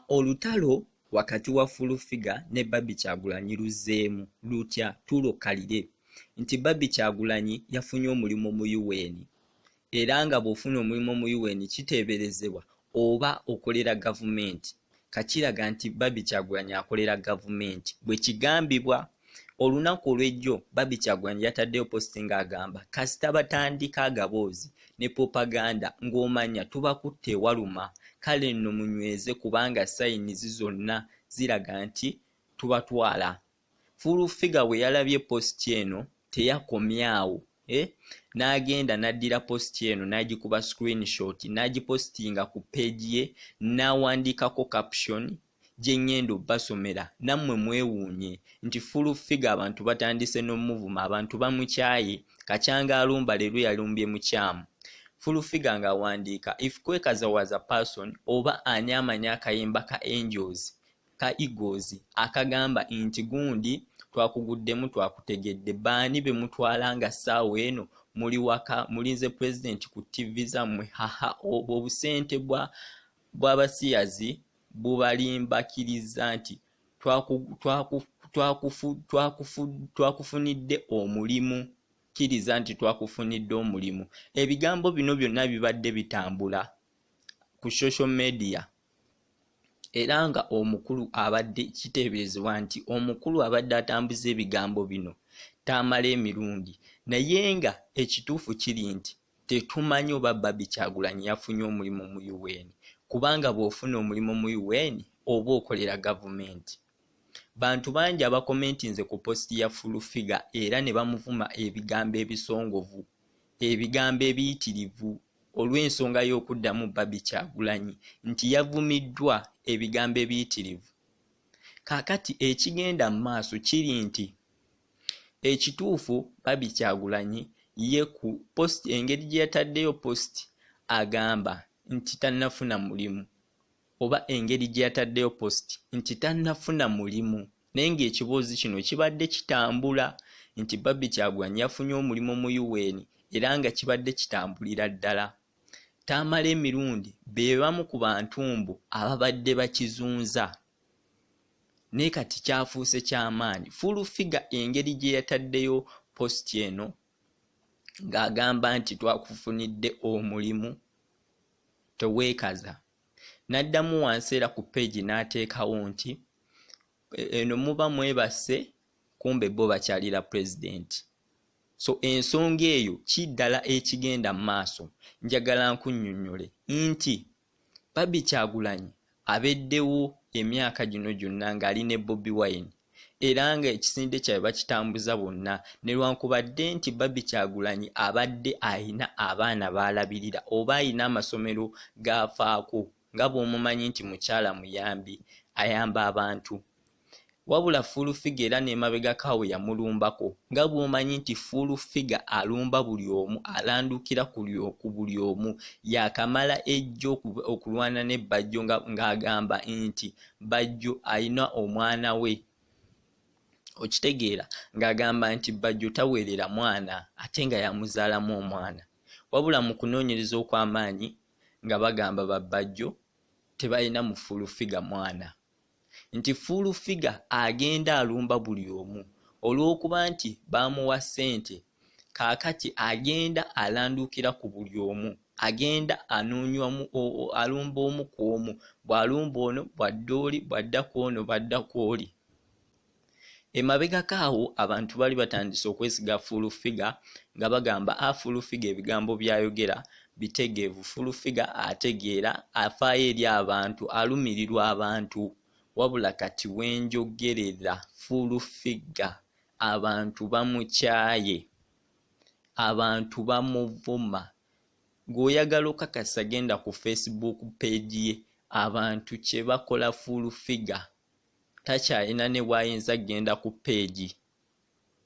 Olutalo wakati wa Full Figure ne Barbie Kyagulanyi luzzeemu lutya? Tulokalire nti Barbie Kyagulanyi yafunye omulimu mu UN, era nga bw'ofuna omulimu mu UN kiteeberezebwa oba okolera gavumenti. Kakiraga nti Barbie Kyagulanyi akolera gavumenti bwe kigambibwa. Olunaku olw'ejjo Barbie Kyagulanyi yataddeyo positi ng'agamba kasita batandika agaboozi ne propaganda ng'omanya tubakutte ewaluma, kale nno munyweze kubanga signs zonna ziraga nti tubatwala. Full Figure bwe yalabye positi eno teyakomye awo, n'agenda n'addira positi eno n'agikuba screenshot n'agipositinga ku page ye n'awandiikako caption gye ŋŋenda obbasomera nammwe mwewuunye nti Full Figure abantu batandise n'omuvuma, abantu bamukyaye, kakyanga alumba leero yalumbye mukyamu. Full Figure ng'awandiika, "If Kwekaza was a person," oba ani amanyi akayimba ka Angels ka Eagles akagamba nti gundi twakuguddemu twakutegedde, baani be mutwala nga ssaawa eno muli waka mulinze pulezidenti ku TV zammwe? Haha, obwo obusente bw'abasiyazi bubalimbakiriza nti twakufunidde omulimu, kkiriza nti twakufunidde omulimu. Ebigambo bino byonna bibadde bitambula ku social media, era nga omukulu abadde kiteeberezebwa nti omukulu abadde atambuza ebigambo bino taamala emirundi, naye nga ekituufu kiri nti tetumanyi oba Barbie Kyagulanyi yafunye omulimu mu UN, kubanga bw'ofuna omulimu mu UN oba okolera gavumenti. Bantu bangi abakomentinze ku positi ya Full Figure era ne bamuvuma ebigambo ebisongovu, ebigambo ebiyitirivu olw'ensonga y'okuddamu Barbie Kyagulanyi nti yavumiddwa ebigambo ebiyitirivu. Kaakati ekigenda mu maaso kiri nti ekituufu Barbie Kyagulanyi ye ku post engeri gye yataddeyo post agamba nti tannafuna mulimu, oba engeri gye yataddeyo post nti tannafuna mulimu, naye ng'ekiboozi kino kibadde kitambula nti Barbie Kyagulanyi yafunye omulimu mu UN era nga kibadde kitambulira ddala. Tamala emirundi be bamu ku bantu mbu ababadde bakizunza, naye kati kyafuuse ky'amaanyi. Full Figure engeri gye yataddeyo post eno ng'agamba nti twakufunidde omulimu teweekaza, n'addamu wansi era ku page n'ateekawo nti eno muba mwebase kumbe bo bakyalira pulezidenti. So ensonga eyo kiddala ekigenda mu maaso njagala nkunnyonnyole nti Barbie Kyagulanyi abeddewo emyaka gino gyonna ng'ali ne Bobi Wine, era nga ekisinde kyabwe bakitambuza bonna, newankubadde nti Barbie Kyagulanyi abadde ayina abaana b'alabirira oba ayina amasomero g'afaako nga bw'omumanyi nti mukyala muyambi ayamba abantu. Wabula Full Figure era n'emabegako awo yamulumbako nga bw'omanyi nti Full Figure alumba buli omu, alandukira ku buli omu. Yaakamala ejjo okulwana ne Bajjo ng'agamba nti Bajjo ayina omwana we, okitegeera, ng'agamba nti Bajjo taweerera mwana ate nga yamuzaalamu omwana. Wabula mu kunoonyereza okw'amaanyi nga bagamba ba Bajjo tebalina mu Full Figure mwana, nti Full Figure agenda alumba buli omu olw'okuba nti baamuwa ssente, kaakati agenda alandukira ku buli omu, agenda anoonya alumba omu ku omu, bw'alumba ono bw'adda oli, bw'adda ku ono bw'adda ku oli. Emabegako awo abantu bali batandise okwesiga Full Figure nga bagamba a Full Figure ebigambo by'ayogera bitegeevu, Full Figure ategeera, afaayo eri abantu, alumirirwa abantu. Wabula kati wenjogerera Full Figure abantu bamukyaye, abantu bamuvuma. Ng'oyagala okakasa genda ku Facebook page ye, abantu kye bakola Full Figure takyalina ne bw'ayinza kugenda ku page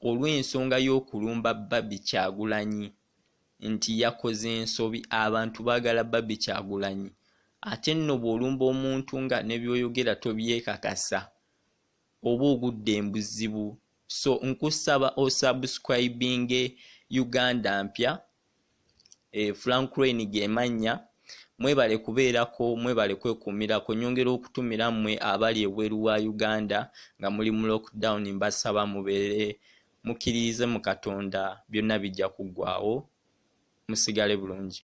olw'ensonga y'okulumba Barbie Kyagulanyi nti yakoze ensobi. Abantu baagala Barbie Kyagulanyi, ate nno bw'olumba omuntu nga ne by'oyogera tobyekakasa oba ogudde embuzibu. So nkusaba osubscribinge Uganda Mpya, Frank Rain ge mannya. Mwebale kubeerako, mwebale kwekuumirako. Nyongera okutumira mmwe abali ebweru wa Uganda nga muli mu lockdown, mbasaba mubeere mukkiririze mu Katonda, byonna bijja kuggwaawo, musigale bulungi.